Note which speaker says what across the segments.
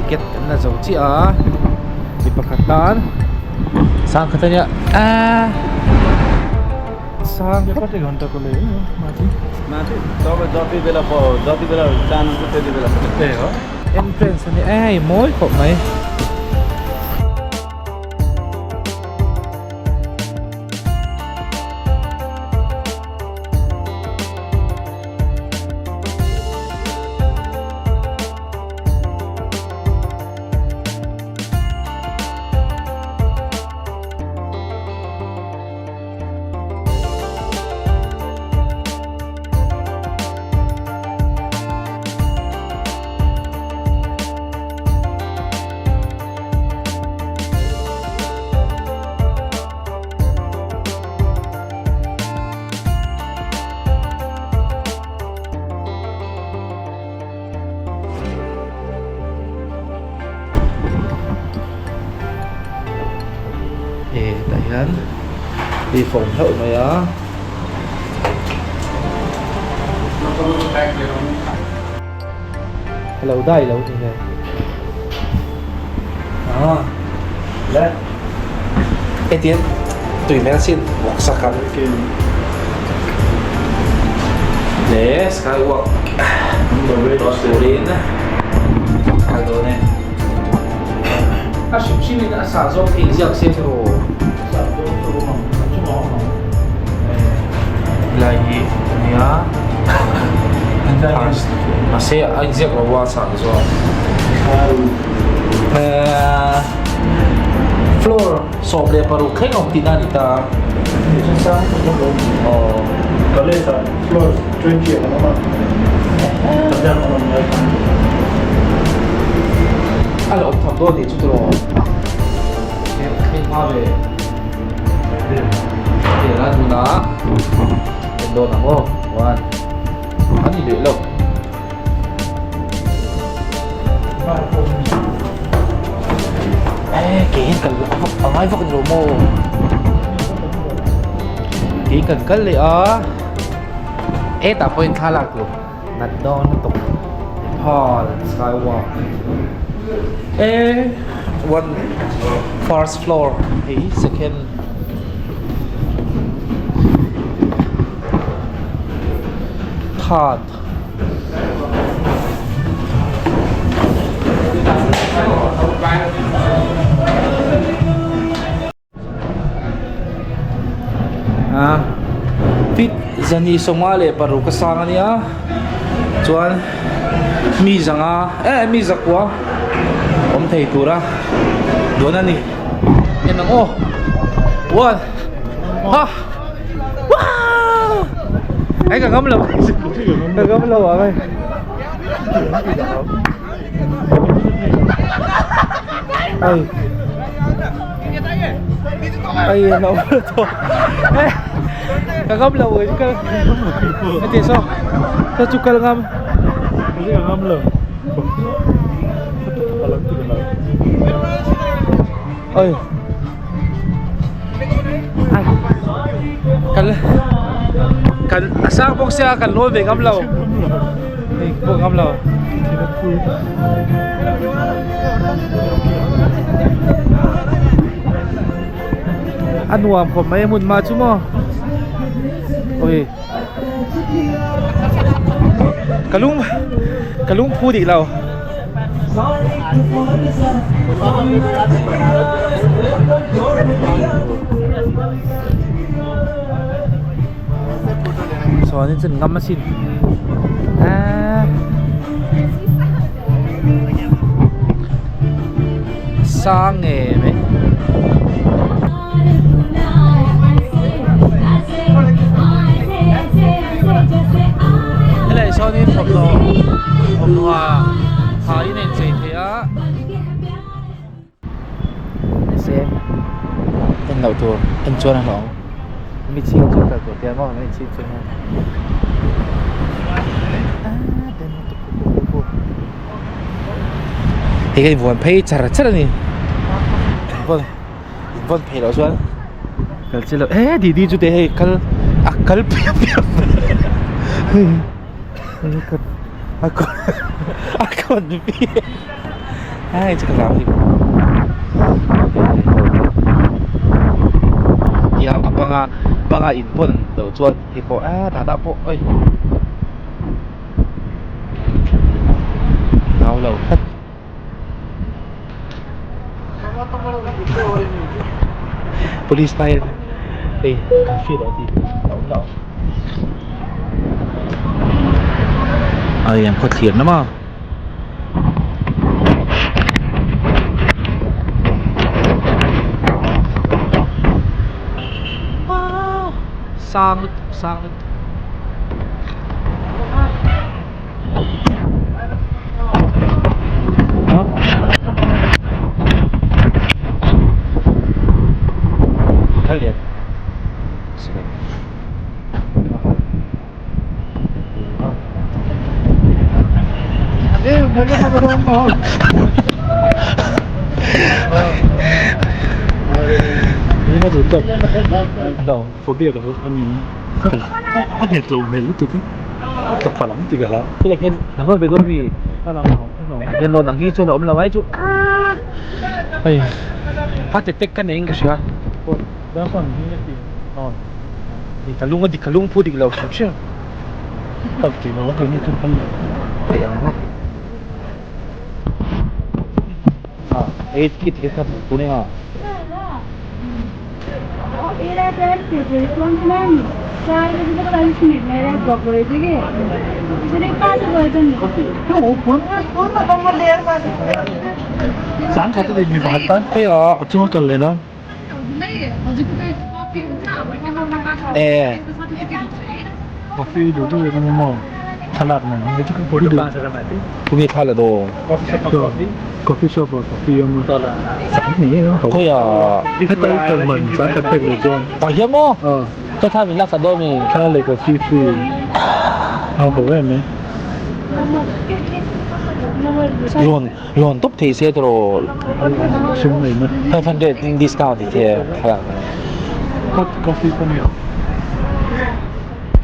Speaker 1: Ticket kan la zo chiah a mi pakhat tan sangkhat ania aaa sangkhat entrance ania ei mawi khawp mai. Eh tah hian mi fawm hlauh mai a. Hello dai lo ni nge ah le hetiang tui hmel sin vawk sak ang le skywalk dawn turin kal dawn e a hrim hrim in a sah zawk hi inziak se chu helai hi ania mahse a inziak lo a sah zawk floor 16 thleng a awm tihna a ni ta aw
Speaker 2: Floor 20 a awm a
Speaker 1: a la awm tham dawn tih chu tiraw thleng hma ve hei a tunah en dawn ang aw one a ni leh lo eh ke hian kal a ngai vak ni lo maw ke kan kal leh a hetah pawhin thla lak tur nat dawn lutuk Nepal skywalk eh one first floor hei second third A fit zani 56 a sang a nia chuan mi zanga eh mi zakua awm thei tura dawn a ni en ang aw one ha wow ai ka ngam lo ka ngam lo ang ai ai ai nó to ka ngam lo oi ka ti so sao chu kal ngam
Speaker 2: ngam lo
Speaker 1: oi ai kan kan a sang bawk sia kan lawi ve ngam lo hei pawh ngam lo a nuam khawp mai a hmun hma chu maw ui ka lung ka lung phu dik lo. Sawn in chuan ngam asin aaa sang nge mai. Helai sawnin thawmhnaw thawmhnaw ah ha in a inchei thei a se en loh tur en chuan a hlauh ang mi chhing chu kal tur te maw mi chhing chu hian hei ka invuan phei char char a ni. Vawn phei loh chuan kal chi loh eh didi chu teh hei kal a kal piap piap a kawn a kawn Hei chu ka hlau ni Tia a banga banga in pawn lo chuan hei pawh a tah tah pawh oi hlau lo tlat. Police pa hian hei kan hriat loh tih a awm lo. Ai an khawthlir na maw. Wow sang lutuk sang lutuk.
Speaker 2: A nghet lo hmel lutuk in ka pha lam ti ka hlau.
Speaker 1: Hian loan ang hi chuan a awm lo ai chu hei heart attack ka nei in ka hria ka lung a dik ka lung phu dik lo hrim hrim theih ang bawk ah hei khi ti kha tun eng a. Hei ah e Kumi thla la daw Khawi ah Tah hian maw Ka thla min laksak dawn mi Loan loan tawp thei se tawh 500 in discount ti the thlalak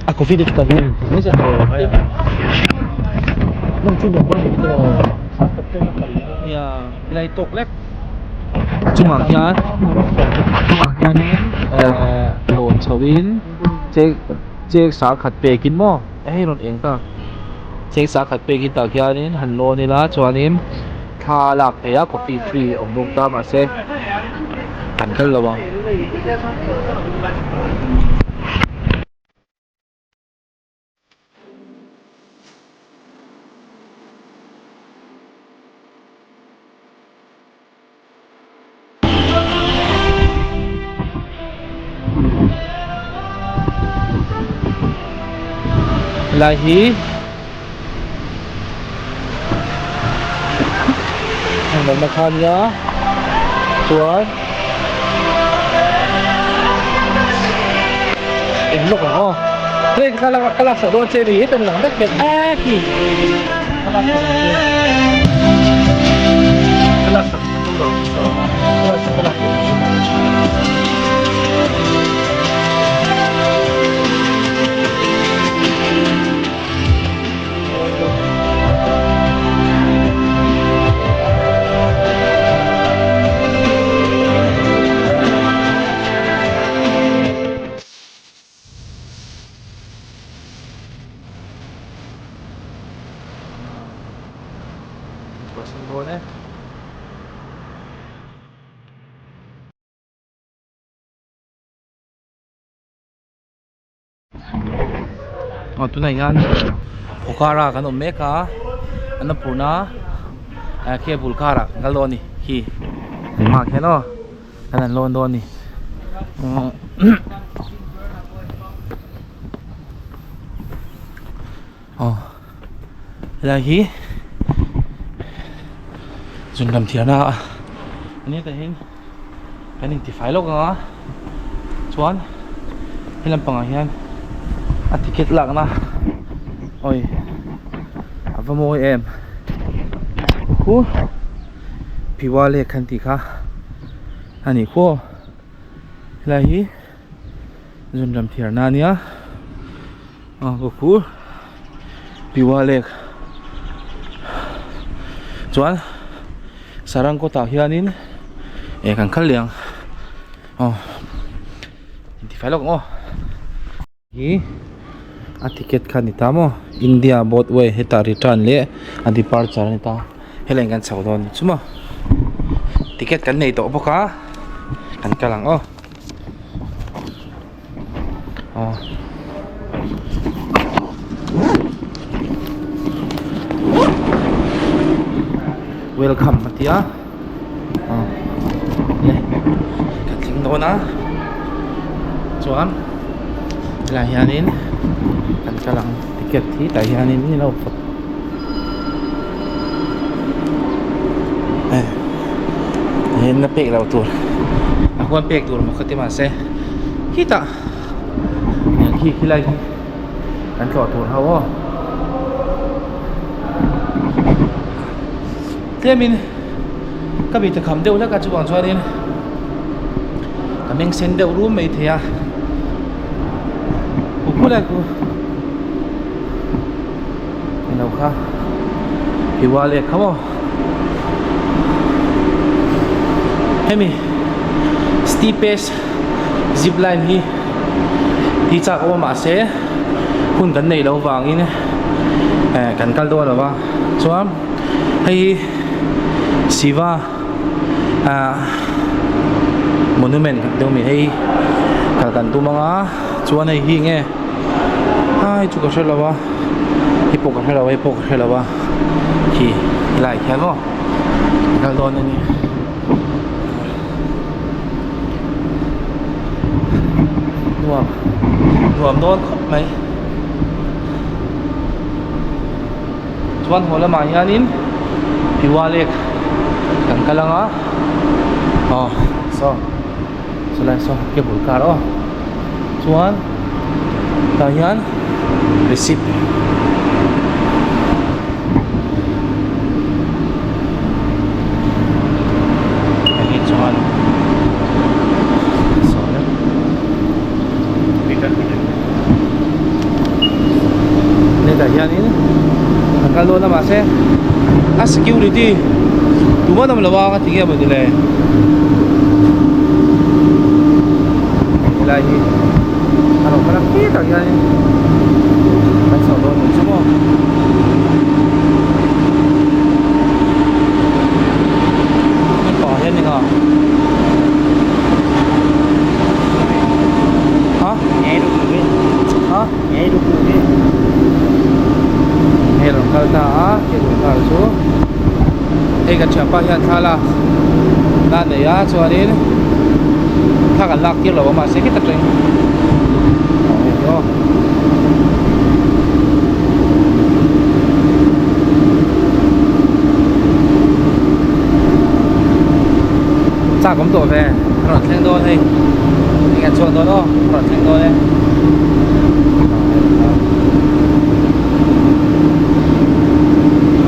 Speaker 1: A coffee te chu kan in mai se Nia helai tawk lek chungah hian chungah hianin ehh lawn chho in chek chek sang khat pek in maw hei rawn eng ta chek sang khat pek in tah khianin han lawn ila chuanin thla a lak theih a coffee free a awm bawk ta mahse kan kal lo ang. Helai hi heng lamna kha a nia chuan eng lawk ang aw hei ka ka laksak dawn che ni heta lang vek vek a khi Aw tunah hian Pokhara kan awm mek a Annapurna cable car ah kan kal dawn a ni khi engmah khian aw kan han lawn dawn a ni aw helai hi zunram thiarna a ni tahin kan intifai lawk ang a chuan he lampangah hian a ticket lakna awi a va mawi em khu phiwa lake an tih kha a nih khu aw helai hi zunram thiarna a nia aw khu phiwa lake chuan. Sarangkawt ah hianin eh kan kal leh ang aw intifai lawk ang aw. Hi a ticket kha a ni ta maw India boat way hetah return leh a departure a ni ta helaiah kan chho dawn a ni chu maw ticket kan nei tawh bawk a kan kal ang aw aw. Welcome a ti a aw le ka tling dawn a chuan helaiah hianin kan kal ang ticket hi tah hianin ni lo phawt eh hian a pek loh tur a huan pek tur maw kha ti mahse khitah khi khilai khi kan tlawh tur ho aw tlemin ka bih ta kham deuh hlek a chuvang chuanin ka meng sen deuh rum mai thei a khu lai khu ilo kha Hiwa leh kha maw hemi steepest zip line hi ti chak awm a mahse hun kan neih loh vangin eh kan kal dawn lo va chuan hei hi Shiva ah monument kan tih awm a ni hei kal kan tum ang a chuan hei hi nge ai chu ka hre lo a hei pawh ka hre lo a hei pawh ka hre lo a khi helaiah khian maw kan kal dawn a ni. Nuam nuam dawn khawp mai chuan haw lamah hianin Piwa lake kan kal ang a aw saw sawlai saw cable car aw chuan tah hian receipt. Hei chuan sawi hetah hianin an kal dawn a mahse a security tuman awm lo a ka ti nge mawni le helai hi a rawn kal a khitah hianin kan chho dawn ang chu maw. Hepa hian eng a ha ha hei rawn kal ta a cable car chu hei ka thianpa hian thla lak na a nei a chuanin thla kan lak tir lo a mahse khita teng hei aw. Chak awm tawh ve a rawn thleng dawn hei eng an chhuak dawn aw a rawn thleng dawn e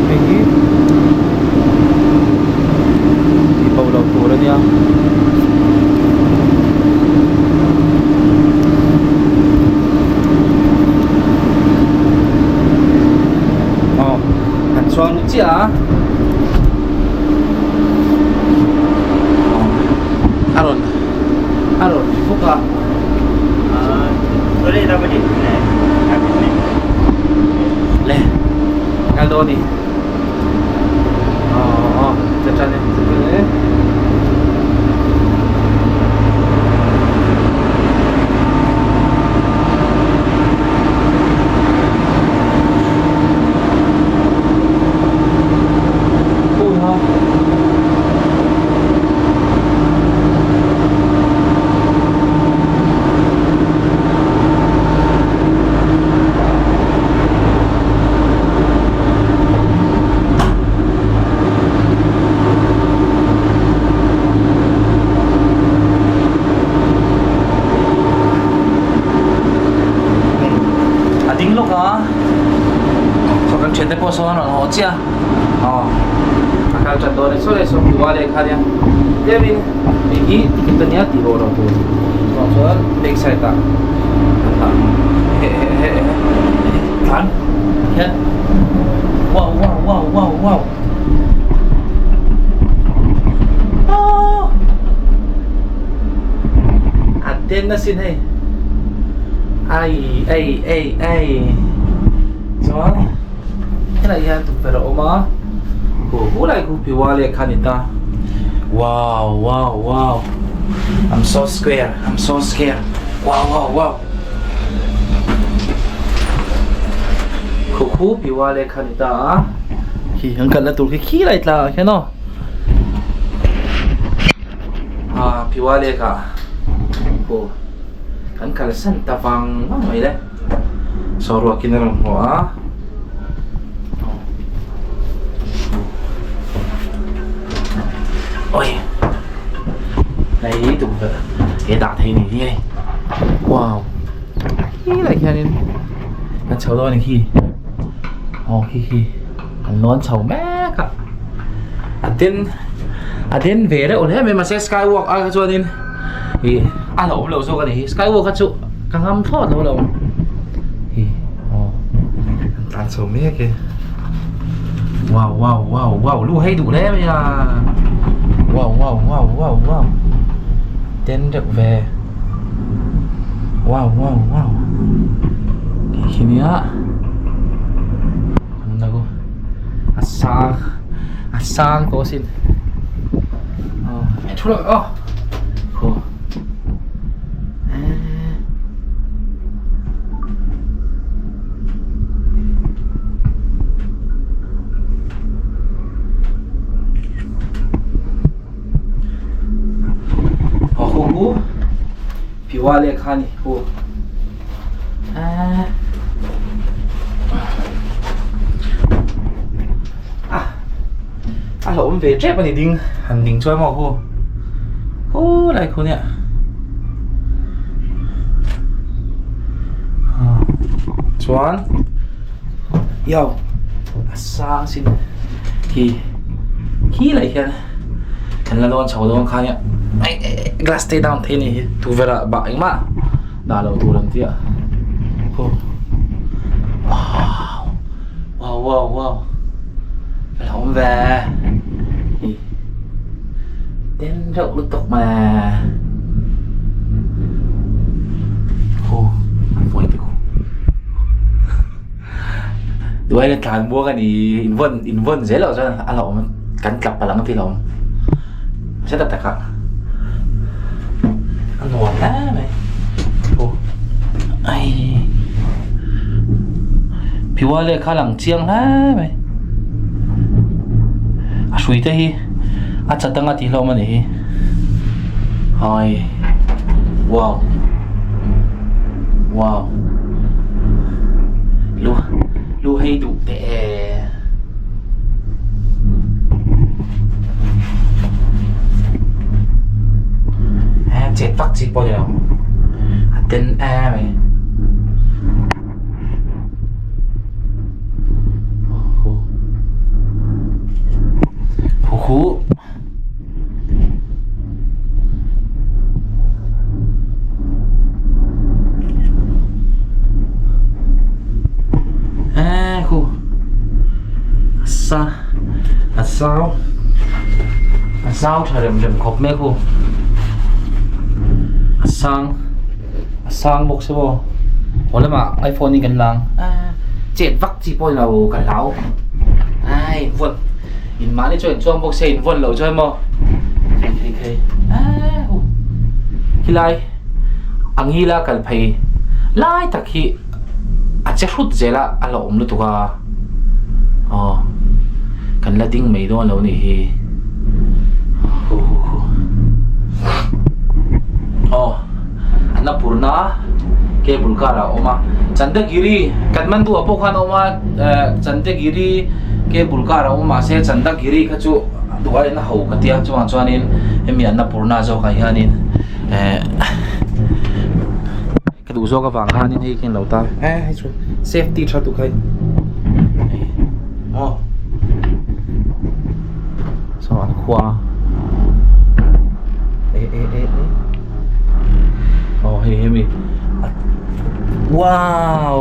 Speaker 1: hei hi tih bo loh tur a nia. Aw kan chuang lut chiah a a rawn a rawn ri bawk a le kal dawn ni aw aw che tan e che tan e. A ding lawk a saw kan thiante pawh sawn a rawn haw chiah a aw a kal tan dawn e saw leh saw hmuh a leh kha nia tlemin hei hi ticket ania tih bawk lo tur chuan chuan back side ah an dah he he he he tlan hian wow wow wow wow wow. asin hei ai ai ai ai chuan helai hian tukverh a awm a khu khulai khu phiwa leh kha a ni ta wow wow wow I'm so square I'm so scared wow wow wow khu khu phiwa leh kha a ni ta a khi an kalna tur khi khilai tlangah khian aw. Ah phiwa lek ah aw kan kalsan ta vang vang mai le saw ruakin a rawn hmu a oi hei tukverh he dah thei ni hi hei wow helai hianin kan chho dawn a ni khi aw khi khi. An lawn chho mek a a den a den ve reuh hle mai mahse skywalk ah kha chuanin ih a la awm lo zawk a ni hi skywalk kha chu ka ngam thlawt lo lo hi aw an tlan chho mek e wow wow wow wow lu hei duh hle mai a wow wow wow wow wow den reuh ve wow wow wow khi nia. A sang a sang tawh asin aw thu lo aw khaw aw hu hu phiwa lehkha a ni hu. A hlauhawm ve tep a ni ding han ding chuan maw hu hu lai khu nia chuan yo a sang sin khi khi lai hian kan la dawn chho dawn kha nia glass te down thei a ni hi tukverh ah bah engmah. Dah loh tur an tia khu wow wow wow wow a lo awm ve hi den reuh lutuk mai khu an vawi te khu duai na tlan buak a ni in vawn in vawn zel loh chuan a lo awm kan tla palh ang tih lo awm. Hre tak tak a a nuam hle mai aw ai phiwa lehkha lang chiang hle mai a hrui te hi a chat anga tih hlawm a nih hi hai wow wow lu lu hei duh teh e. Chet vak chi pawh ni lo a ten em mai hu hu. A khu a sa a zau a zau tha rem rem khawp mai khu a sang a sang bawk se maw haw lamah iphone in kan lang a chet vak chi pawh ni lo ka hlau ai vawn in mahni chuan in chuang bawk se in vawn loh chuan maw thei thei thei a hu khilai a ngila kal phei lai tak hi. A che hrut zel a a la awm lutuk a aw kan la ding mai dawn lo nih hi hu hu hu aw Annapurna cable car a awm a Chandagiri Kathmandu ah pawh khan a awm a eh Chandagiri cable car a awm a mahse Chandagiri kha chu duh aiin a ho ka tia chuvang chuanin hemi Annapurna zawkah hianin eh. Ka duh zawk avang khanin hei khin lo ta e hei chu safety tha tuk hei aw saw an khua e e e e aw hei hemi wow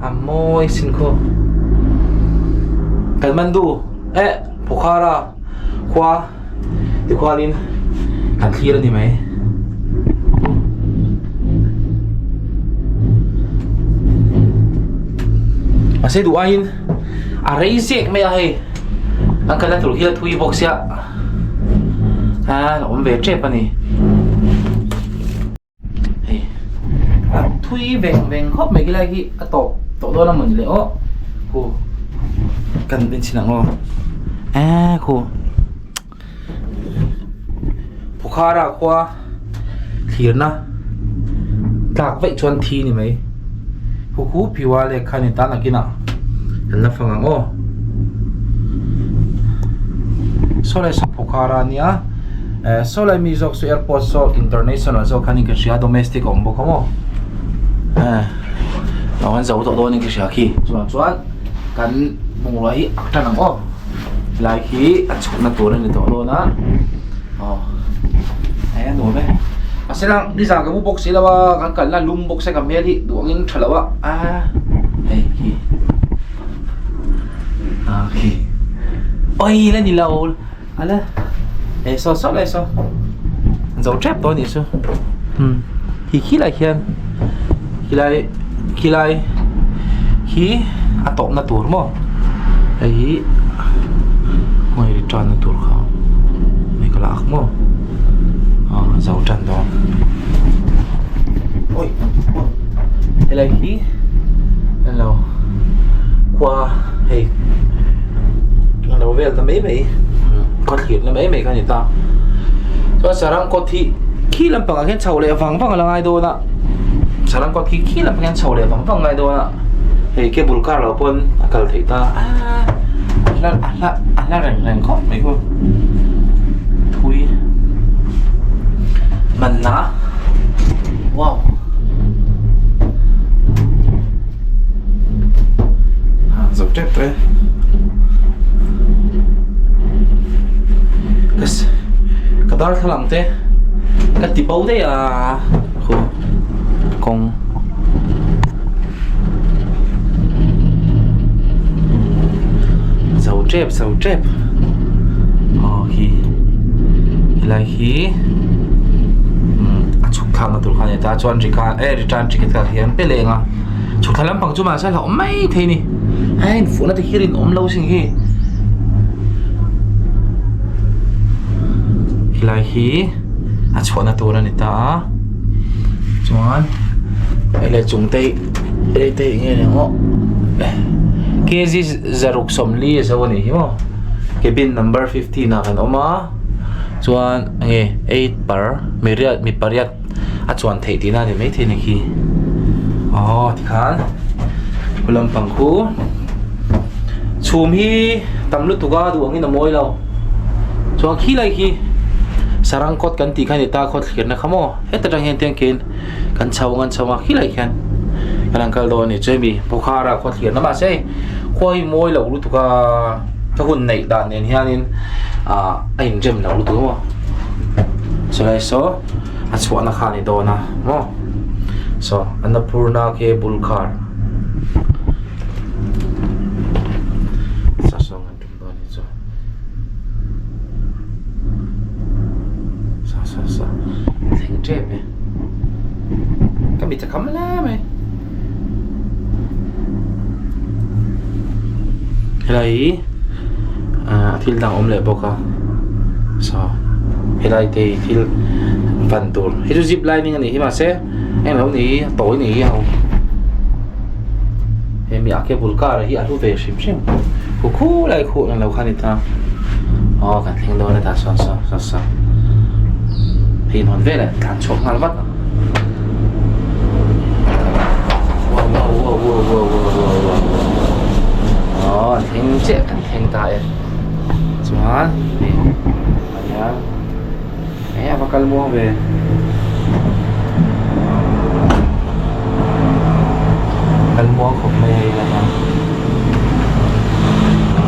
Speaker 1: a mawi sin khaw Kathmandu eh Pokhara khua tikhuanin kan thlir a ni mai. Mahse duh aiin a rei zek mai a hei an kalna tur hi a thui bawk sia a awm ve tep a ni. Hei a thui veng veng khawp mai khilai hi a tawp tawh dawn a mawni le aw khu kan enchhin ang aw eee khu Bukhara khua thlirna tlak vaih chuan thi ni mai khu khu phiwa leh kha ni tan a kinah kan la fang ang aw saw lai saw Bukhara a nia eh saw lai mi zawk saw airport saw international zawk khan in ka hria domestic a awm bawk a maw eh lo an zo tawh dawn in ka hria khi chuan chuan kan bungrua hi a tan ang aw helai khi a chhukna tur a ni tawh dawn a aw hei a nuam e mahse lang nizan ka mu bawk si lo a kan kalna lum bawk se ka hmel hi duh angin tha lo a a hei khi a khi oi la ni lo ala hei saw saw lai saw zo tep tawh a nih chu umm khi khi lai khian khilai khilai hi a tawpna tur maw hei hi khawnge return na tur kha hei ka la ak maw ah zo tan dawn awi helai hi hello khua hei lo vel ta mai mai khaw thlir na mai mai kha a ni ta chuan sarang kawt hi khi lampangah khian chho leh vang vang a la ngai dawn a sarang kawt khi khi lampangah hian chho leh vang vang a ngai dawn a hei cable car lo pawn a kal theih ta a a hla a hla a hla reng reng khawp mai khu thui man na wow zo tep tawh e ka darthlalang te ka ti bo daih a khu kawng zo tep zo tep aw khi helai hi a chhuk thlakna tur kha a ni ta chuan e return ticket kha hian pe leh ang a chhuk thla lampang chu mahse a hlauhawm mai thei a ni a infuhna te hi rinawm lo sin hi helai hi a chhuahna tur a ni ta a chuan hei le chung te hi te hi enge ni ang aw kg zaruk sawmli a zo a nih hi maw cabin number 15 ah kan awm a chuan enge eight per mi riat mi pariat a chuan theih tihna a ni maithei a ni khi aw tikhan khu lampang khu chhum hi tam lutuk a duh angin a mawi lo chuan khi lai khi sarang kawt kan tih kha a ni ta kawt thlirna kha maw heta tang hian tiang khian kan chho ang an chho ang a khi lai khian kan han kal dawn a ni chuan mi Bukhara khaw thlirna mahse hei khua hi mawi lo lutuk a ka hun neih dan nen hianin ah a inrem lo lutuk a maw chulai saw a chhuahna kha a ni dawn a maw saw Annapurna cable car Sa sa sa thleng tep e ka mit a kham hle mai helai hi ah thil dang awm leh bawk a saw helai te hi thil van tur hei chu zip lining a nih hi mahse englo ni hi a tawi ni hi a ho. Hemi a cable car hi a hlu ve hrim hrim khu khu lai khuh ang lo kha a ni ta aw kan thleng dawn a tah sawn saw saw saw hei in hawn veleh tlan chhuak nghal vat ang wow wow wow wow wow wow wow wow aw an thleng chiah kan thleng ta e chuan hei ah hian eh a va kal muang ve. Kal muang khawp mai hei la hian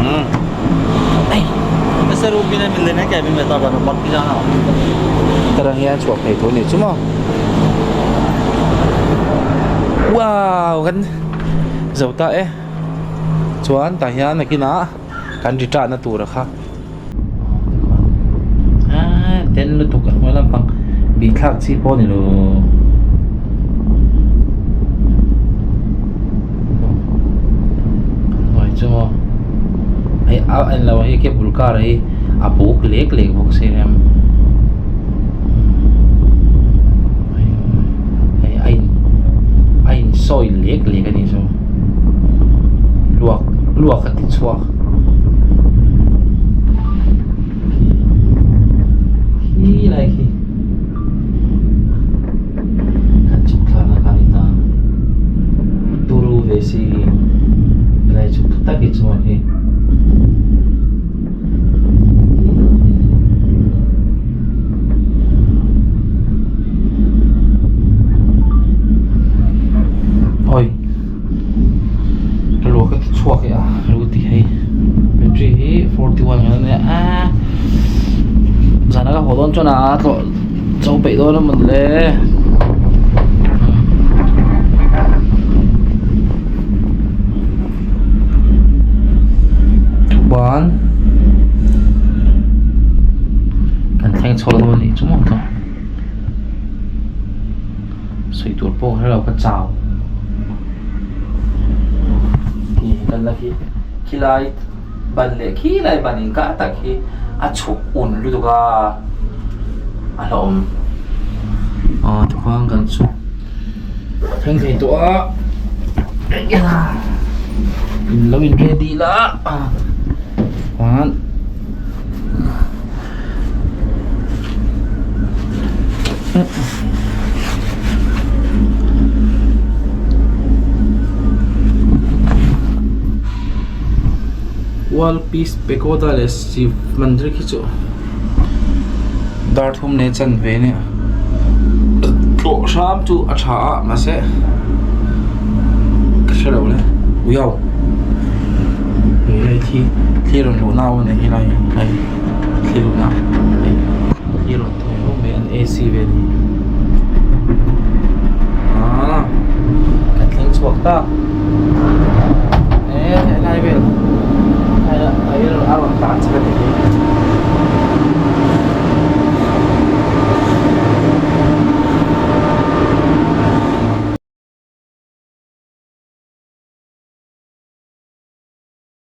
Speaker 1: umm ei tarang hian chhuak thei tur a nih chu maw wow kan zo ta e chuan tah hian nakinah kan ri tahna tur a kha. Aaa den lutuk a hnuai lampang bih thlak chi pawh a ni lo A en lo hi cable car hi a buk lek lek bawk si rem hei a in a in sawi lek lek a nih chu luak luak a ti chhuak khi lai khi kan chhuk thlak na kha a ni ta turu ve si helai chhuk tak hi chuan hi. Awi ka luak a ti chhuak leh a lo ti hei battery hi 41 a nia a zan a ka haw dawn chuan a tlawh cho peih dawn a mawn le. Ban kan thleng chho dawn a nih chu maw sawi tur pawh ka hrelo ka chau khi kan la khi khilai ban leh khilai ban inkar tak hi a chhuk un lutuk a a hlauhawm aw tikhuan kan chhuk. Thleng thei tawh a in lo in ready la chuan World Peace Pagoda leh Shiv Mandir khi chu dar thum leh chanve ania tlawh hram chu a tha a mahse ka hre lo le uiau hei lai thi thli rawn luh na awm a ni helai hi hei thli luh na.